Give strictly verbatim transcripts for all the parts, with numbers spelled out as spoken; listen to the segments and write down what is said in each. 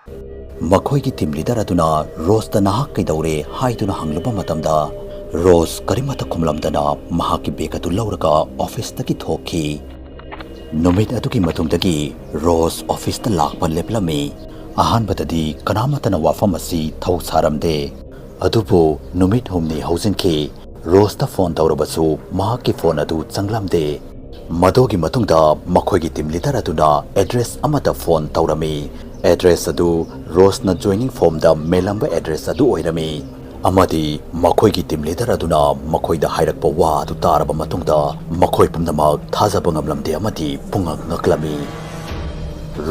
ꯃꯈꯣꯏꯒꯤ team leader ꯑꯗꯨꯅ roast "ꯅꯍꯥꯛ ꯀꯩꯗꯧꯔꯦ?" ꯍꯥꯏꯗꯨꯅ ꯍꯪꯂꯨꯕ ꯃꯇꯝꯗ, ꯔꯣꯁ ꯀꯔꯤꯃꯠꯇ ꯈꯨꯝꯂꯝꯗꯅ ꯃꯍꯥꯛꯀꯤ ꯕꯦꯒ ꯑꯗꯨ ꯂꯧꯔꯒ ꯑꯣꯐꯤꯁꯇꯒꯤ ꯊꯣꯛꯈꯤ꯫ ꯅꯨꯃꯤꯠ ꯑꯗꯨꯒꯤ ꯃꯇꯨꯡꯗꯒꯤ ꯔꯣꯁ ꯑꯣꯐꯤꯁꯇ ꯂꯥꯛꯄ ꯂꯦꯞꯂꯝꯃꯤ꯫ ꯑꯍꯥꯟꯕꯗꯗꯤ ꯀꯅꯥꯃꯠꯇꯅ ꯋꯥꯐꯝ ꯑꯁꯤ ꯊꯧ ꯁꯥꯔꯝꯗꯦ꯫ ꯑꯗꯨꯕꯨ ꯅꯨꯃꯤꯠ ꯍꯨꯝꯅꯤ ꯍꯧꯖꯤꯟꯈꯤ꯫ ꯔꯣꯁꯇ ꯐꯣꯟ ꯇꯧꯔꯕꯁꯨ ꯃꯍꯥꯛꯀꯤ ꯐꯣꯟ ꯑꯗꯨ ꯆꯪꯂꯝꯗꯦ꯫ ꯃꯗꯨꯒꯤ ꯃꯇꯨꯡꯗ ꯃꯈꯣꯏꯒꯤ ꯇꯤꯝ ꯂꯤꯗꯔ ꯑꯗꯨꯅ ꯑꯦꯗ꯭ꯔꯦꯁ ꯑꯃꯗ ꯐꯣꯟ ꯇꯧꯔꯝꯃꯤ꯫ ꯑꯦꯗ꯭ꯔꯦꯁ ꯑꯗꯨ ꯔꯣꯁꯅ ꯖꯣꯏꯅꯤꯡ ꯐꯣꯔꯝꯗ ꯃꯦꯜꯂꯝꯕ ꯑꯦꯗ꯭ꯔꯦꯁ ꯑꯗꯨ ꯑꯣꯏꯔꯝꯃꯤ꯫ ꯑꯃꯗꯤ ꯃꯈꯣꯏꯒꯤ ꯇꯤꯝ ꯂꯤꯗꯔ ꯑꯗꯨꯅ ꯃꯈꯣꯏꯗ ꯍꯥꯏꯔꯛꯄ ꯋꯥ ꯑꯗꯨ ꯇꯥꯔꯕ ꯃꯇꯨꯡꯗ ꯃꯈꯣꯏ ꯄꯨꯝꯅꯃꯛ ꯊꯥꯖꯕ ꯉꯝꯂꯝꯗꯦ ꯑꯃꯗꯤ ꯄꯨꯡꯉꯛ ꯉꯛꯂꯝꯃꯤ꯫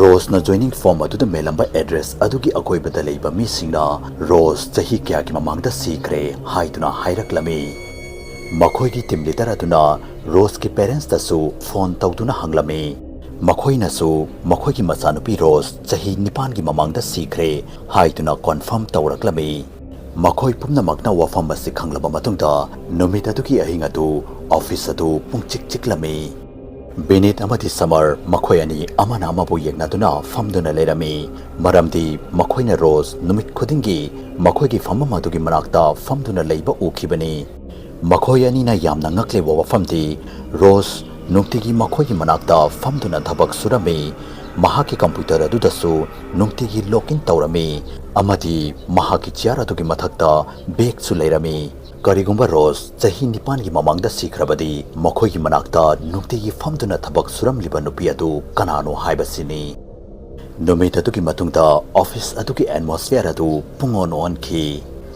ꯔꯣꯁꯅ ꯖꯣꯏꯅꯤꯡ ꯐꯣꯔꯝ ꯑꯗꯨꯗ ꯃꯦꯜꯂꯝꯕ ꯑꯦꯗ꯭ꯔꯦꯁ ꯑꯗꯨꯒꯤ ꯑꯀꯣꯏꯕꯗ ꯂꯩꯕ ꯃꯤꯁꯤꯡꯅ ꯔꯣꯁ ꯆꯍꯤ ꯀꯌꯥꯒꯤ ꯃꯃꯥꯡꯗ ꯁꯤꯈ꯭ꯔꯦ ꯍꯥꯏꯗꯨꯅ ꯍꯥꯏꯔꯛꯂꯝꯃꯤ꯫ ꯃꯈꯣꯏꯒꯤ ꯇꯤꯝ ꯂꯤꯗꯔ ꯑꯗꯨꯅ ꯔꯣꯁꯀꯤ ꯄꯦꯔꯦꯟꯁꯇꯁꯨ ꯐꯣꯟ ꯇꯧꯗꯨꯅ ꯍꯪꯂꯝꯃꯤ꯫ ꯃꯈꯣꯏꯅꯁꯨ ꯃꯈꯣꯏꯒꯤ ꯃꯆꯥꯅꯨꯄꯤ ꯔꯣꯁ ꯆꯍꯤ ꯅꯤꯄꯥꯟꯒꯤ ꯃꯃꯥꯡꯗ ꯁꯤꯈ꯭ꯔꯦ ꯍꯥꯏꯗꯨꯅ ꯀꯣꯟꯐꯥꯔꯝ ꯇꯧꯔꯛꯂꯝꯃꯤ꯫ ꯃꯈꯣꯏ ꯄꯨꯝꯅꯃꯛꯅ ꯋꯥꯐꯝ ꯑꯁꯤ ꯈꯪꯂꯕ ꯃꯇꯨꯡꯗ ꯅꯨꯃꯤꯠ ꯑꯗꯨꯒꯤ ꯑꯍꯤꯡ ꯑꯗꯨ ꯑꯣꯐꯤꯁ ꯑꯗꯨ ꯄꯨꯡꯆꯤꯛ ꯆꯤꯛꯂꯝꯃꯤ꯫ ꯕꯤꯅꯤꯠ ꯑꯃꯗꯤ ꯁꯃꯔ ꯃꯈꯣꯏ ꯑꯅꯤ ꯑꯃꯅ ꯑꯃꯕꯨ ꯌꯦꯡꯅꯗꯨꯅ ꯐꯝꯗꯨꯅ ꯂꯩꯔꯝꯃꯤ, ꯃꯔꯝꯗꯤ ꯃꯈꯣꯏꯅ ꯔꯣꯁ ꯅꯨꯃꯤꯠ ꯈꯨꯗꯤꯡꯒꯤ ꯃꯈꯣꯏꯒꯤ ꯐꯝꯐꯝ ꯑꯗꯨꯒꯤ ꯃꯅꯥꯛꯇ ꯐꯝꯗꯨꯅ ꯂꯩꯕ ꯎꯈꯤꯕꯅꯤ꯫ ꯃꯈꯣꯏ ꯑꯅꯤꯅ ꯌꯥꯝꯅ ꯉꯛꯂꯤꯕ ꯋꯥꯐꯝꯗꯤ, ꯔꯣꯁ ꯅꯨꯡꯇꯤꯒꯤ ꯃꯈꯣꯏꯒꯤ ꯃꯅꯥꯛꯇ ꯐꯝꯗꯨꯅ ꯊꯕꯛ ꯁꯨꯔꯝꯃꯤ꯫ ꯃꯍꯥꯛꯀꯤ ꯀꯝꯄ꯭ꯌꯨꯇꯔ ꯑꯗꯨꯗꯁꯨ ꯅꯨꯡꯇꯤꯒꯤ ꯂꯣꯒ ꯏꯟ ꯇꯧꯔꯝꯃꯤ, ꯑꯃꯗꯤ ꯃꯍꯥꯛꯀꯤ ꯆꯤꯌꯥꯔ ꯑꯗꯨꯒꯤ ꯃꯊꯛꯇ ꯕꯦꯒꯁꯨ ꯂꯩꯔꯝꯃꯤ꯫ ꯀꯔꯤꯒꯨꯝꯕ ꯔꯣꯁ ꯆꯍꯤ ꯅꯤꯄꯥꯟꯒꯤ ꯃꯃꯥꯡꯗ ꯁꯤꯈ꯭ꯔꯕꯗꯤ, ꯃꯈꯣꯏꯒꯤ ꯃꯅꯥꯛꯇ ꯅꯨꯡꯇꯤꯒꯤ ꯐꯝꯗꯨꯅ ꯊꯕꯛ ꯁꯨꯔꯝꯂꯤꯕ ꯅꯨꯄꯤ ꯑꯗꯨ ꯀꯅꯥꯅꯣ ꯍꯥꯏꯕꯁꯤꯅꯤ꯫ ꯅꯨꯃꯤꯠ ꯑꯗꯨꯒꯤ ꯃꯇꯨꯡꯗ ꯑꯣꯐꯤꯁ ꯑꯗꯨꯒꯤ ꯑꯦꯠꯃꯣꯁꯐꯤꯌꯔ ꯑꯗꯨ ꯄꯨꯡꯑꯣꯟ ꯑꯣꯟꯈꯤ,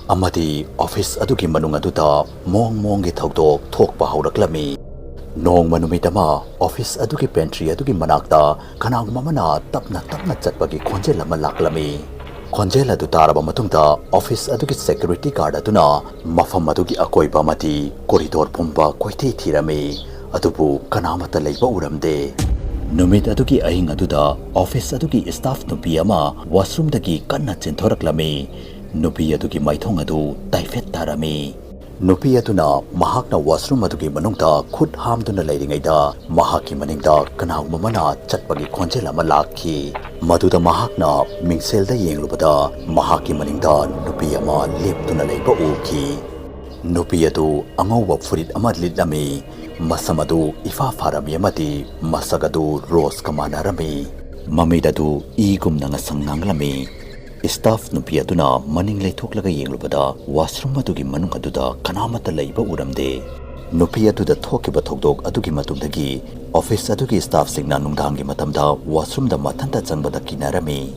ꯑꯃꯗꯤ ꯑꯣꯐꯤꯁ ꯑꯗꯨꯒꯤ ꯃꯅꯨꯡ ꯑꯗꯨꯗ ꯃꯑꯣꯡ ꯃꯑꯣꯡꯒꯤ ꯊꯧꯗꯣꯛ ꯊꯣꯛꯄ ꯍꯧꯔꯛꯂꯝꯃꯤ꯫ ꯅꯣꯡꯃ ꯅꯨꯃꯤꯠ ꯑꯃ ꯑꯣꯐꯤꯁ ꯑꯗꯨꯒꯤ ꯄꯦꯟꯇ꯭ꯔꯤ ꯑꯗꯨꯒꯤ ꯃꯅꯥꯛꯇ ꯀꯅꯥꯒꯨꯝꯕ ꯑꯃꯅ ꯇꯞꯅ ꯇꯞꯅ ꯆꯠꯄꯒꯤ ꯈꯣꯟꯖꯦꯜ ꯑꯃ ꯂꯥꯛꯂꯝꯃꯤ꯫ ꯈꯣꯟꯖꯦꯜ ꯑꯗꯨ ꯇꯥꯔꯕ ꯃꯇꯨꯡꯗ ꯑꯣꯐꯤꯁ ꯑꯗꯨꯒꯤ ꯁꯦꯀ꯭ꯌꯨꯔꯤꯇꯤ ꯒꯥꯔꯗ ꯑꯗꯨꯅ ꯃꯐꯝ ꯑꯗꯨꯒꯤ ꯑꯀꯣꯏꯕ ꯑꯃꯗꯤ ꯀꯣꯔꯤꯗꯣꯔ ꯄꯨꯝꯕ ꯀꯣꯏꯊꯤ ꯊꯤꯔꯝꯃꯤ, ꯑꯗꯨꯕꯨ ꯀꯅꯥꯃꯠꯇ ꯂꯩꯕ ꯎꯔꯝꯗꯦ꯫ ꯅꯨꯃꯤꯠ ꯑꯗꯨꯒꯤ ꯑꯍꯤꯡ ꯑꯗꯨꯗ ꯑꯣꯐꯤꯁ ꯑꯗꯨꯒꯤ ꯁ꯭ꯇꯥꯐ ꯅꯨꯄꯤ ꯑꯃ ꯋꯥꯁꯔꯨꯝꯗꯒꯤ ꯀꯟꯅ ꯆꯦꯟꯊꯣꯔꯛꯂꯝꯃꯤ꯫ ꯅꯨꯄꯤ ꯑꯗꯨꯒꯤ ꯃꯥꯏꯊꯣꯡ ꯑꯗꯨ ꯇꯥꯏꯐꯦꯠ ꯇꯥꯔꯝꯃꯤ꯫ ꯅꯨꯄꯤ ꯑꯗꯨꯅ ꯃꯍꯥꯛꯅ ꯋꯥꯁꯔꯨꯝ ꯑꯗꯨꯒꯤ ꯃꯅꯨꯡꯗ ꯈꯨꯠ ꯍꯥꯝꯗꯨꯅ ꯂꯩꯔꯤꯉꯩꯗ ꯃꯍꯥꯛꯀꯤ ꯃꯅꯤꯡꯗ ꯀꯅꯥꯒꯨꯝꯕ ꯑꯃꯅ ꯆꯠꯄꯒꯤ ꯈꯣꯟꯖꯦꯜ ꯑꯃ ꯂꯥꯛꯈꯤ꯫ ꯃꯗꯨꯗ ꯃꯍꯥꯛꯅ ꯃꯤꯡꯁꯦꯜꯗ ꯌꯦꯡꯂꯨꯕꯗ ꯃꯍꯥꯛꯀꯤ ꯃꯅꯤꯡꯗ ꯅꯨꯄꯤ ꯑꯃ ꯂꯦꯞꯇꯨꯅ ꯂꯩꯕ ꯎꯈꯤ꯫ ꯅꯨꯄꯤ ꯑꯗꯨ ꯑꯉꯧꯕ ꯐꯨꯔꯤꯠ ꯑꯃ ꯂꯤꯠꯂꯝꯃꯤ꯫ ꯃꯁꯝ ꯑꯗꯨ ꯏꯐꯥ ꯐꯥꯔꯝꯃꯤ ꯑꯃꯗꯤ ꯃꯁꯛ ꯑꯗꯨ ꯔꯣꯁꯀ ꯃꯥꯟꯅꯔꯝꯃꯤ꯫ ꯃꯃꯤꯠ ꯑꯗꯨ ꯏꯒꯨꯝꯅ ꯉꯁꯪ ꯉꯥꯡꯂꯝꯃꯤ꯫ ꯁ꯭ꯇꯥꯐ ꯅꯨꯄꯤ ꯑꯗꯨꯅ ꯃꯅꯤꯡ ꯂꯩꯊꯣꯛꯂꯒ ꯌꯦꯡꯂꯨꯕꯗ ꯋꯥꯁꯔꯨꯝ ꯑꯗꯨꯒꯤ ꯃꯅꯨꯡ ꯑꯗꯨꯗ ꯀꯅꯥꯃꯠꯇ ꯂꯩꯕ ꯎꯔꯝꯗꯦ꯫ ꯅꯨꯄꯤ ꯑꯗꯨꯗ ꯊꯣꯛꯈꯤꯕ ꯊꯧꯗꯣꯛ ꯑꯗꯨꯒꯤ ꯃꯇꯨꯡꯗꯒꯤ ꯑꯣꯐꯤꯁ ꯑꯗꯨꯒꯤ ꯁ꯭ꯇꯥꯐꯁꯤꯡꯅ ꯅꯨꯡꯗꯥꯡꯒꯤ ꯃꯇꯝꯗ ꯋꯥꯁꯔꯨꯝꯗ ꯃꯊꯟꯇ ꯆꯪꯕꯗ ꯀꯤꯅꯔꯝꯃꯤ꯫